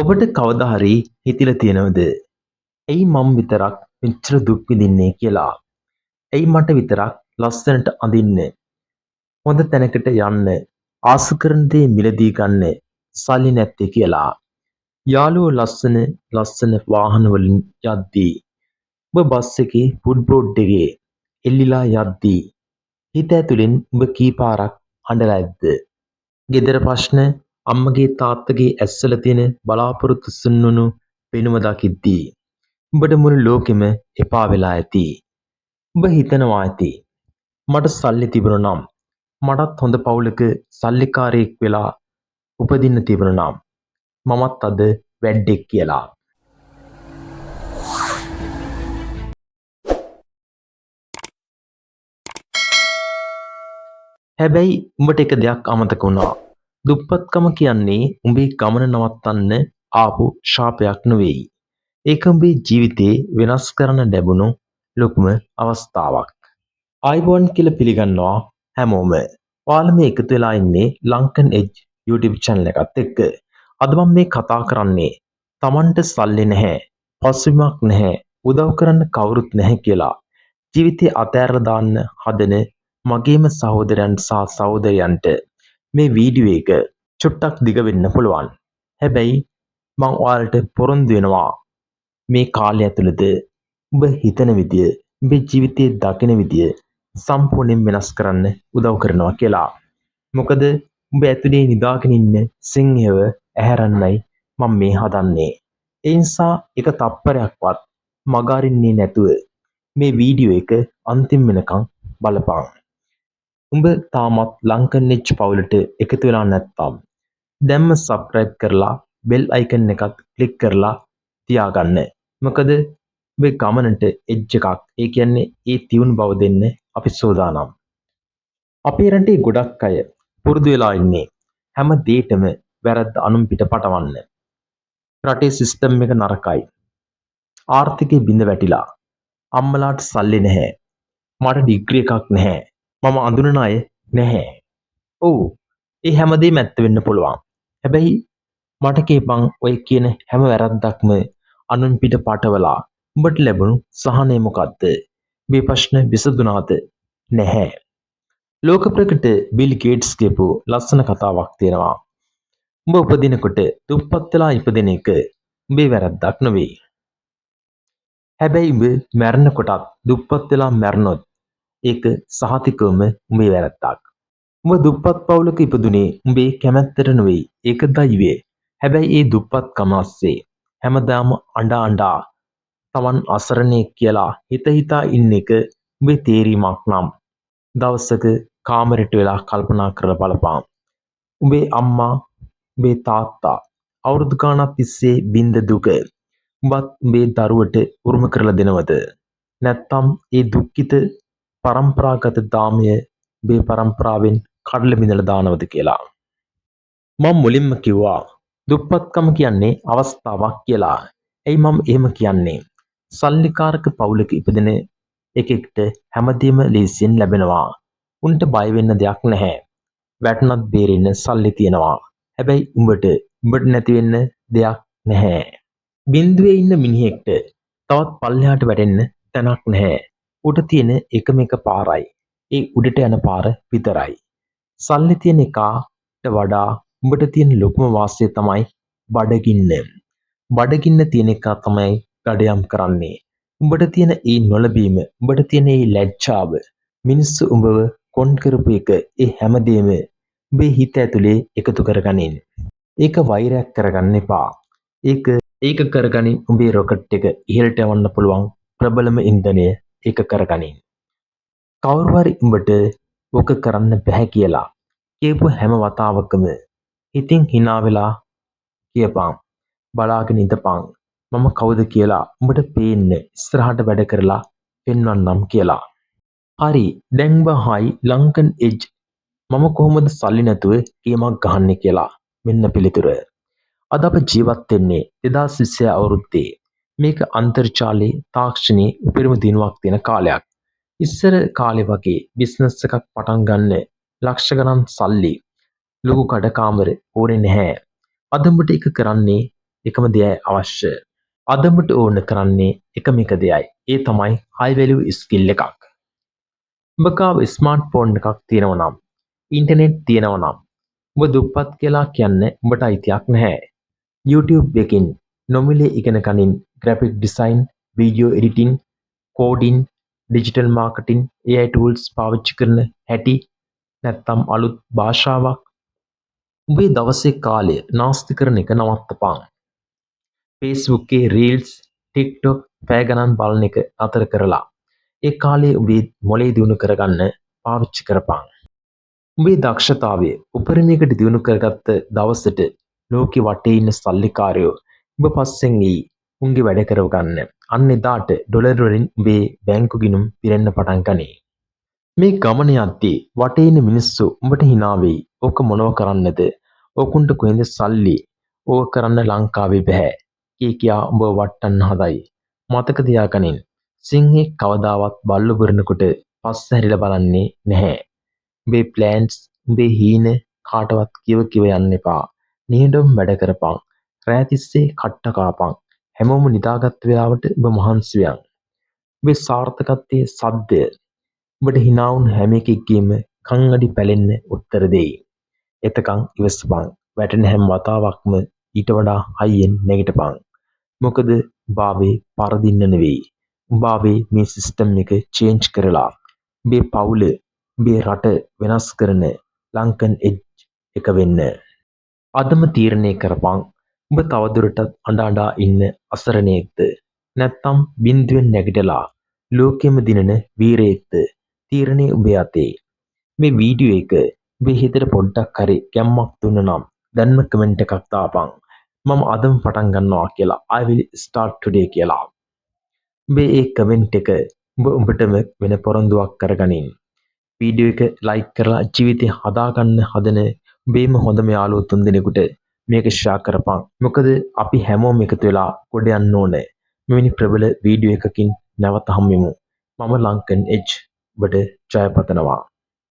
ඔබට කවදා හරි හිතිලා තියෙනවද ඇයි මං විතරක් මෙච්චර දුක් විඳින්නේ කියලා? ඇයි මට විතරක් ලස්සනට අඳින්න, හොඳ තැනකට යන්න, ආස කරන දේ මිලදී ගන්න සල්ලි නැත්තේ කියලා? යාළුවෝ ලස්සන ලස්සන වාහන වලින් යද්දී, උඹ බස් එකේ ෆුට්බෝඩ් එකේ එල්ලිලා යද්දී හිත ඇතුලෙන් උඹ කී පාරක් අඬලා ඇද්ද? ගෙදර ප්‍රශ්න, අම්මගේ තාත්තගේ ඇස්වල තියෙන බලාපොරොත්තු සුන්වුණු පෙනුම දකිද්දී උඹට මුළු ලෝකෙම එපා වෙලා ඇති. උඹ හිතනවා ඇති මට සල්ලි තිබුණා නම්, මටත් හොඳ පවුලක සල්ලිකාරයෙක් වෙලා උපදින්න තිබුණා නම් මමත් අද වැඩ්ඩෙක් කියලා. හැබැයි උඹට එක දෙයක් අමතක වුණා. දුප්පත්කම කියන්නේ උඹේ ගමන නවත්තන්න ආපු ශාපයක් නෙවෙයි. ඒක උඹේ ජීවිතේ වෙනස් කරන්න ලැබුණු ලොකුම අවස්ථාවක්. ආයුබෝවන් කියලා පිළිගන්නවා හැමෝම. ඔයාලා මේ එකතු වෙලා ඉන්නේ ලංකන් එජ් YouTube channel එකත් එක්ක. අද මම මේ කතා කරන්නේ තමන්ට සල්ලි නැහැ, පසුබිමක් නැහැ, උදව් කරන්න කවුරුත් නැහැ කියලා ජීවිතේ අතෑරලා දාන්න හදන මගේම සහෝදරයන් සහ සහෝදරියන්ට මේ වීඩියෝ එක චුට්ටක් දිග වෙන්න පුළුවන්. හැබැයි මං ඔයාලට පොරොන්දු වෙනවා මේ කාලය ඇතුළත උඹ හිතන විදිය, උඹේ ජීවිතේ දකින විදිය සම්පූර්ණයෙන් වෙනස් කරන්න උදව් කරනවා කියලා. මොකද උඹ ඇතුලේ නිදාගෙන ඉන්න සිංහයව ඇහැරන්නයි මං මේ හදන්නේ. ඒ නිසා එක තප්පරයක්වත් මග අරින්නේ නැතුව මේ වීඩියෝ එක අන්තිම වෙනකන් බලපන්. උඹ තාමත් ලංකන් එජ් පවුලට එකතු වෙලා නැත්තම් දැන්ම සබ්ස්ක්‍රයිබ් කරලා බෙල් අයිකන් එකත් ක්ලික් කරලා තියාගන්න. මොකද උඹේ ගමනට එජ් එකක්, ඒ කියන්නේ ඒ තියුණු බව දෙන්න අපි සූදානම්. අපේ රටේ ගොඩක් අය පුරුදු වෙලා ඉන්නේ හැම දෙයකටම වැරද්ද අනුන් පිට පටවන්න. රටේ සිස්ටම් එක නරකයි. ආර්ථිකය බිඳ වැටිලා. අම්මලාට සල්ලි නැහැ. මට ඩිග්‍රී එකක් නැහැ. මම අඳුනන අය නැහැ. ඔව්, ඒ හැමදේම ඇත්ත වෙන්න පුළුවන්. හැබැයි මට කියපන් ඔය කියන හැම වැරද්දක්ම අනුන් පිට පටවලා උඹට ලැබුණු සහනය මොකද්ද? මේ ප්‍රශ්න විසඳුනාද? නැහැ. ලෝක ප්‍රකට බිල් ගේට්ස් කියපු ලස්සන කතාවක් තියෙනවා. උඹ උපදිනකොට දුප්පත් වෙලා ඉපදෙන එක උඹේ වැරද්දක් නෙවෙයි. හැබැයි උඹ මැරෙනකොටත් දුප්පත් වෙලා මැරුණොත් ඒක සහතිකවම උඹේ වැරද්දක්. උඹ දුප්පත් පවුලක ඉපදුනේ උඹේ කැමැත්තට නෙවෙයි. ඒක දෛවය. හැබැයි ඒ දුප්පත්කම අස්සේ හැමදාම අඬ අඬා තමන් අසරණයෙක් කියලා හිත හිතා ඉන්න එක උඹේ තේරීමක් නම් දවසක කාමරෙට වෙලා කල්පනා කරලා බලපන්. උඹේ අම්මා උඹේ තාත්තා අවුරුදු ගාණක් තිස්සේ විඳ දුක උඹත් උඹේ දරුවට උරුම කරලා දෙනවද? නැත්තම් ඒ දුක්ඛිත පරම්පරාගත දාමය උඹේ පරම්පරාවෙන් කඩලා බිඳලා දානවද කියලා. මම මුලින්ම කිව්වා දුප්පත්කම කියන්නේ අවස්ථාවක් කියලා. ඇයි මම එහෙම කියන්නේ? සල්ලිකාරක පවුලක ඉපදෙන එකෙක්ට හැමදේම ලේසියෙන් ලැබෙනවා. උන්ට බය වෙන්න දෙයක් නැහැ. වැටුණත් බේරෙන්න සල්ලි තියෙනවා. හැබැයි උඹට නැති වෙන්න දෙයක් නැහැ. බින්දුවේ ඉන්න මිනිහෙක්ට තවත් පල්ලෙහාට වැටෙන්න තැනක් නැහැ. ඌට තියෙන එකම එක පාරයි. ඒ උඩට යන පාර විතරයි. සල්ලි තියෙන එකාට වඩා උඹට තියෙන ලොකුම වාසිය තමයි බඩගින්න. බඩගින්න තියෙන එකා තමයි ගඩයම් කරන්නේ. උඹට තියෙන ඒ නොලැබීම, උඹට තියෙන ඒ ලැජ්ජාව, මිනිස්සු උඹව කොන් කරපු එක, ඒ හැමදේම උඹේ හිත ඇතුලේ එකතු කරගනින්. ඒක වෛරයක් කරගන්න එපා. ඒක කරගනින් උඹේ රොකට් එක ඉහළට යවන්න පුළුවන් ප්‍රබලම ඉන්ධනය ඒක කරගනින්. කවුරු හරි උඹට ඕක කරන්න බැහැ කියලා කියපු හැම වතාවකම හිතින් හිනා වෙලා කියපන්. බලාගෙන ඉඳපන්. මම කවුද කියලා උඹට පේන්න ඉස්සරහට වැඩ කරලා පෙන්වන්නම් කියලා. හරි, දැන් උඹ හයි ලංකන් එජ් මම කොහොමද සල්ලි නැතුව ගේමක් ගහන්නේ කියලා. මෙන්න පිළිතුර. අද අප ජීවත් වෙන්නේ 2026 අවුරුද්දේ. මේක අන්තර්ජාලයේ තාක්ෂණයේ උපරිම දිනුවක් තියෙන කාලයක්. ඉස්සර කාලේ වගේ බිස්නස් එකක් පටන් ගන්න ලක්ෂ ගණන් සල්ලි ලොකු කඩකාමර ඕනේ නැහැ. අද උඹට ඒක කරන්නේ එකම දෙයයි අවශ්‍ය. අද උඹට ඕන කරන්නේ එකම එක දෙයයි. ඒ තමයි හයි වැලියු ස්කිල් එකක්. උඹ ගාව ස්මාර්ට් ෆෝන් එකක් තියෙනවා නම්, ඉන්ටර්නෙට් තියෙනවා නම්, උඹ දුප්පත් කියලා කියන්න උඹට අයිතියක් නැහැ. YouTube එකෙන් නොමිලේ ඉගෙන ගනින් graphic design, video editing, coding, digital marketing, AI tools පාවිච්චි කරන හැටි, නැත්තම් අලුත් භාෂාවක්. උඹේ දවසේ කාලය නාස්ති කරන එක නවත්තපන්. Facebook එකේ රීල්ස්, TikTok පැය ගණන් බලන එක නතර කරලා ඒ කාලය උඹේ මොලේ දියුණු කරගන්න පාවිච්චි කරපන්. උඹේ දක්ෂතාවය උපරිමයකට දියුණු කරගත්ත දවසට ලෝකෙ වටේ ඉන්න සල්ලිකාරයෝ උඹ පස්සෙන් එයි උන්ගේ වැඩ කරව ගන්න. අන්න එදාට ඩොලර් වලින් උඹේ බැංකු ගිණුම් පිරෙන්න පටන් ගනී. මේ ගමන යද්දී වටේ ඉන්න මිනිස්සු උඹට හිනා වෙයි. ඕක මොනව කරන්නද? ඕකුන්ට කොහෙන්ද සල්ලි? ඕක කරන්න ලංකාවේ බැහැ කිය කියා උඹව වට්ටන්න හදයි. මතක තියාගනින්, සිංහෙක් කවදාවත් බල්ලෝ බුරනකොට පස්ස හැරිලා බලන්නේ නැහැ. උඹේ ප්ලෑන්ස්, උඹේ හීන කාටවත් කියව කියව යන්න එපා. නිහඬවම වැඩ කරපන්. රෑ තිස්සේ කට්ට කාපන්. හැමෝම නිදාගත්ත වෙලාවට උඹ මහන්සි වෙයන්. උඹේ සාර්ථකත්වයේ සද්දය උඹට හිනා වුණු හැම එකෙක්ගේම කන් අඩි පැලෙන්න උත්තර දෙයි. එතකන් ඉවසපන්. වැටෙන හැම වතාවක්ම ඊට වඩා හයියෙන් නැගිටපන්. මොකද උඹ ආවේ පරදින්න නෙවෙයි. උඹ ආවේ මේ සිස්ටම් එක චේන්ජ් කරලා උඹේ පවුල, උඹේ රට වෙනස් කරන ලංකන් එජ් එක වෙන්න. අදම තීරණය කරපන්, උඹ තවදුරටත් අඬ අඬා ඉන්න අසරණයෙක්ද, නැත්නම් බිංදුවෙන් නැගිටලා ලෝකෙම දිනන වීරයෙක්ද? තීරණය උඹේ අතේ. මේ වීඩියෝ එක උඹේ හිතට පොඩ්ඩක් හරි ගැම්මක් දුන්න නම් දැන්ම කමෙන්ට් එකක් දාපන්, මම අදම පටන් ගන්නවා කියලා, "I will start today" කියලා. උඹේ ඒ කමෙන්ට් එක උඹ උඹටම වෙන පොරොන්දුවක් කරගනින්. වීඩියෝ එක ලයික් කරලා ජීවිතේ හදාගන්න හදන උඹේම හොඳම යාළුවෝ තුන්දෙනෙකුට මේක ෂෙයා කරපන්. මොකද අපි හැමෝම එකතු වෙලා ගොඩ යන්න ඕන. මෙවැනි ප්‍රබල වීඩියෝ එකකින් නැවත හමුවෙමු. මම ලංකන් එජ්. ඔබට ජය පතනවා.